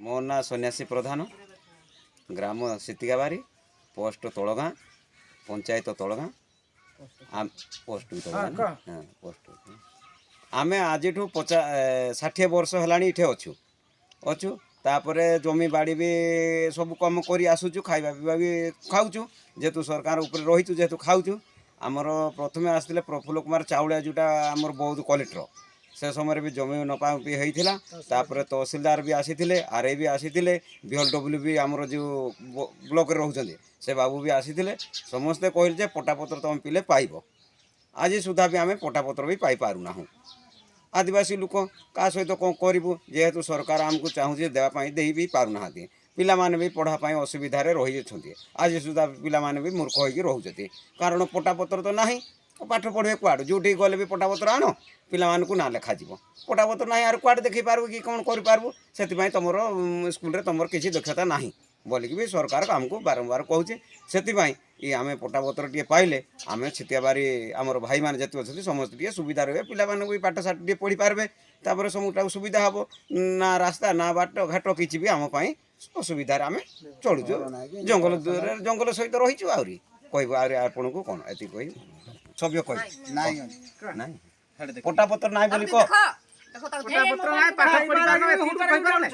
ମୋ ନାଁ ସନ୍ନ୍ୟାସୀ ପ୍ରଧାନ, ଗ୍ରାମ ସିତିକାବାରୀ, ପୋଷ୍ଟ ତଳଗାଁ, ପଞ୍ଚାୟତ ତଳଗାଁ, ପୋଷ୍ଟ ବି ତଳଗାଁ ନା? ହଁ, ପୋଷ୍ଟ। ଆମେ ଆଜିଠୁ 60 ବର୍ଷ ହେଲାଣି ଏଠି ଅଛୁ। ତାପରେ ଜମି ବାଡ଼ି ବି ସବୁ କାମ କରି ଆସୁଛୁ, ଖାଇବା ପିଇବା ବି ଖାଉଛୁ। ଯେହେତୁ ସରକାର ଉପରେ ରହିଛୁ, ଯେହେତୁ ଖାଉଛୁ। ଆମର ପ୍ରଥମେ ଆସିଥିଲେ ପ୍ରଫୁଲ୍ଲ କୁମାର ଚାଉଳିଆ, ଯେଉଁଟା ଆମର ବୌଦ୍ଧ କଲେକ୍ଟର। ସେ ସମୟରେ ବି ଜମି ନପା ବି ହେଇଥିଲା। ତାପରେ ତହସିଲଦାର ବି ଆସିଥିଲେ, ଆର୍ I ବି ଆସିଥିଲେ, ବିଏଲ୍ଡବ୍ଲ୍ୟୁ ବି, ଆମର ଯେଉଁ ବ୍ଲକରେ ରହୁଛନ୍ତି ସେ ବାବୁ ବି ଆସିଥିଲେ। ସମସ୍ତେ କହିଲେ ଯେ ପଟ୍ଟାପତ୍ର ତୁମେ ପିଲେ ପାଇବ। ଆଜି ସୁଦ୍ଧା ବି ଆମେ ପଟ୍ଟାପତ୍ର ବି ପାଇପାରୁନାହୁଁ। ଆଦିବାସୀ ଲୋକ କାହା ସହିତ କ'ଣ କରିବୁ? ଯେହେତୁ ସରକାର ଆମକୁ ଚାହୁଁଛି ଦେବା ପାଇଁ, ଦେଇ ବି ପାରୁନାହାନ୍ତି। ପିଲାମାନେ ବି ପଢ଼ା ପାଇଁ ଅସୁବିଧାରେ ରହିଅଛନ୍ତି। ଆଜି ସୁଦ୍ଧା ପିଲାମାନେ ବି ମୂର୍ଖ ହେଇକି ରହୁଛନ୍ତି, କାରଣ ପଟ୍ଟାପତ୍ର ତ ନାହିଁ। ପାଠ ପଢ଼ିବେ କୁଆଡ଼ୁ? ଯେଉଁଠିକି ଗଲେ ବି ପଟ୍ଟାପତ୍ର ଆଣ, ପିଲାମାନଙ୍କୁ ନାଁ ଲେଖାଯିବ। ପଟ୍ଟାପତ୍ର ନାହିଁ, ଆର କୁଆଡ଼େ ଦେଖେଇ ପାରିବୁ କି କ'ଣ କରିପାରିବୁ? ସେଥିପାଇଁ ତୁମର ସ୍କୁଲରେ ତୁମର କିଛି ଦକ୍ଷତା ନାହିଁ ବୋଲିକି ବି ସରକାର ଆମକୁ ବାରମ୍ବାର କହୁଛି। ସେଥିପାଇଁ ଇ ଆମେ ପଟ୍ଟାପତ୍ର ଟିକେ ପାଇଲେ ଆମେ ଛିତିଆବାରି ଆମର ଭାଇମାନେ ଯେତେ ଅଛନ୍ତି ସମସ୍ତେ ଟିକେ ସୁବିଧା ରହିବେ। ପିଲାମାନଙ୍କୁ ବି ପାଠ ସାଠ ଟିକେ ପଢ଼ିପାରିବେ। ତାପରେ ସବୁଟାକୁ ସୁବିଧା ହେବ। ନା ରାସ୍ତା, ନା ବାଟ ଘାଟ, କିଛି ବି ଆମ ପାଇଁ ଅସୁବିଧାରେ ଆମେ ଚଳୁଛୁ। ଜଙ୍ଗଲ ଦୂରରେ, ଜଙ୍ଗଲ ସହିତ ରହିଛୁ। ଆହୁରି କହିବୁ, ଆହୁରି ଆପଣଙ୍କୁ କ'ଣ ଏତିକି କହିବୁ? ସଭ୍ୟ କହିବୁ ନାଇଁ, ପଟ୍ଟାପତ୍ର ନାହିଁ ବୋଲି କହ। ପଟ୍ଟାପତ୍ର ନାହିଁ, ପାଠ ପଢି ପାରୁନ, ଏତିକି ତ କହିପାରୁନେ।